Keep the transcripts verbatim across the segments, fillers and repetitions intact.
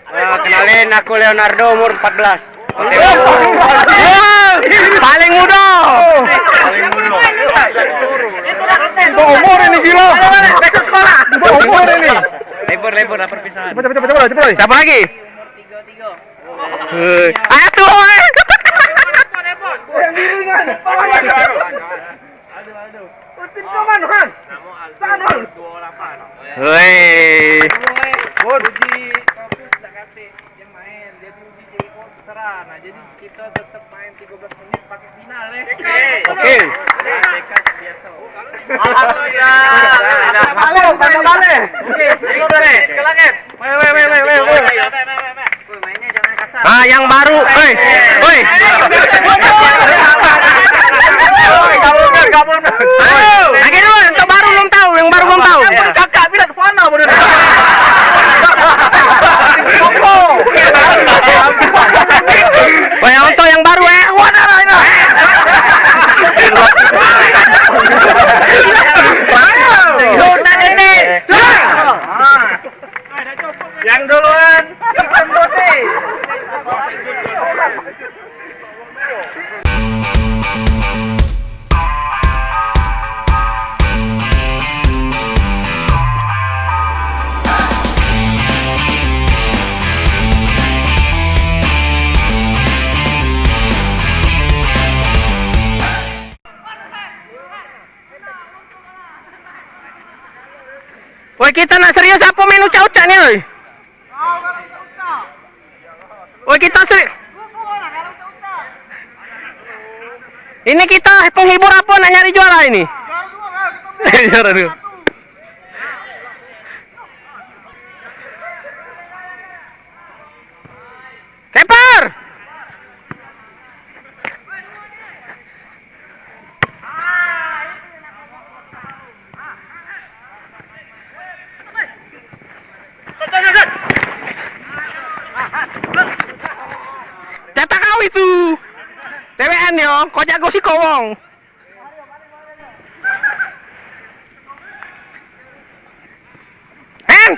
Nah, kenalin, aku Leonardo, umur empat belas. Paling muda. Paling muda. Di bawah umur ini, gila. Besok sekolah. Di bawah umur ini. Libur, libur, lah, perpisahan. Coba, coba, coba, coba, coba. Siapa lagi? Eh, ayo tuh, eh. Yang biru kan? Aduh, aduh. Tim kau mana, Han? Sana. Woi. Uji fokus dak katik yang main. Jadi uji cewek kau terserah. Nah, jadi kita tetap main tiga belas menit pakai final, eh. Oke. Alhamdulillah. Balik, tambah balik. Oke, jadi kita, eh, Weh, weh, weh, weh, weh, weh. Ah, yang baru, eh, woi. Lagi dulu, yang baru belum tahu, yang baru belum tahu. Kakak bilang mana bener? Woi, yang untuk yang baru, eh. Sultan ini. Yang duluan, hitam putih. Woi, kita nak serius apa main ucak-ucak ni, oi? Woi, kita seri-, ini kita penghibur apa nak nyari juara ini? Juara dua. Keeper! Cetak kau itu. Dewean yo, kau jago si kowong. Hen!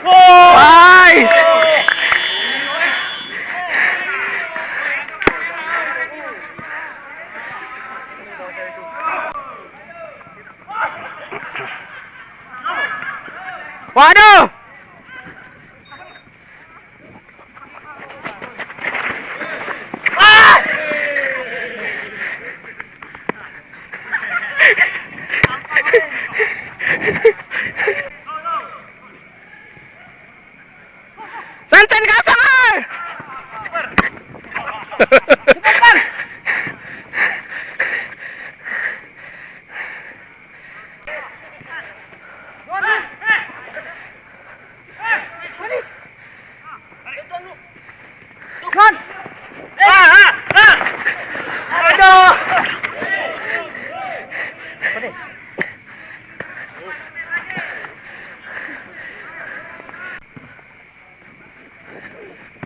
Nice! Waduh! Santen kasar, eh!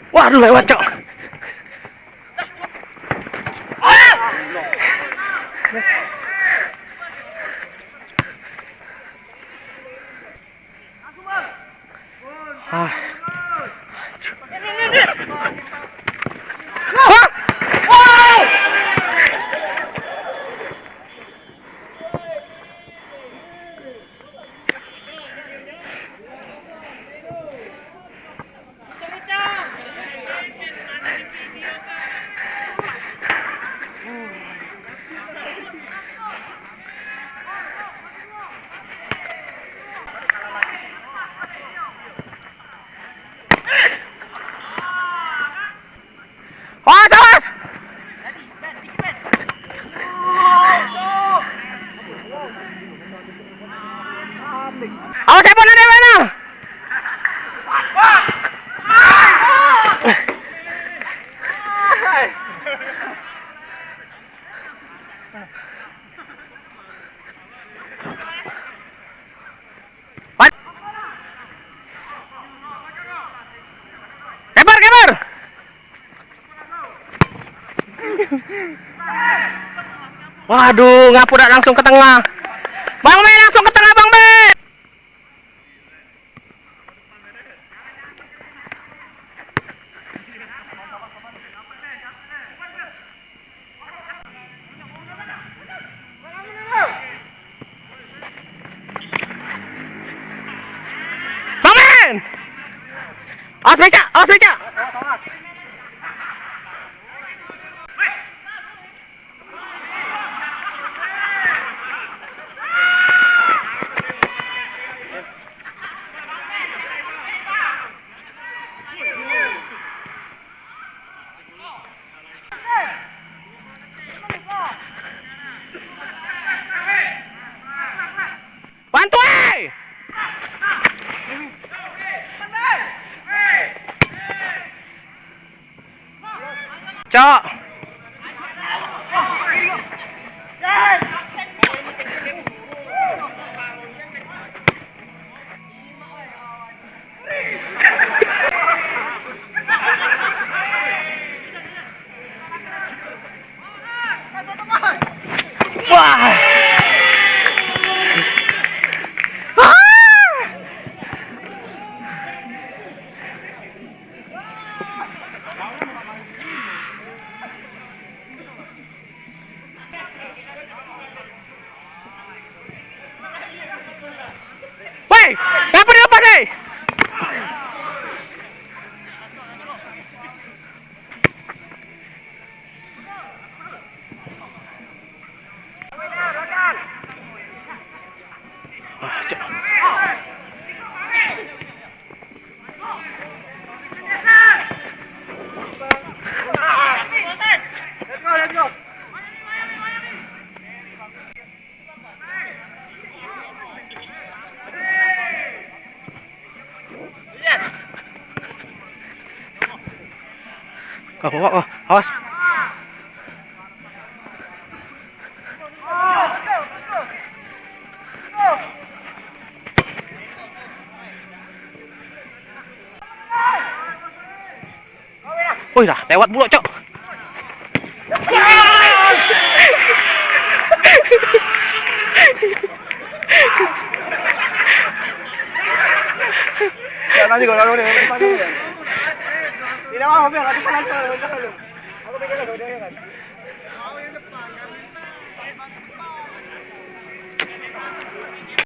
Waduh, lewat, cok. Ah. Hah? Awas, awas! Awas, siapa nade mana? Keeper, keeper. Waduh, ngapo dak langsung ke tengah? Bang Ben, langsung ke tengah, Bang Ben. Bang Ben! Awas becak, awas becak. Bantu, eh! Cok. Wah. Ah. Woi, ngapa dia lepas, eh? Ah, cak. Kau bawa kau, awas. Woi, dah lewat pulok, cok. Jangan juga lalu dia. Tidak apa-apa, aku panas. Aku pikir dia kan.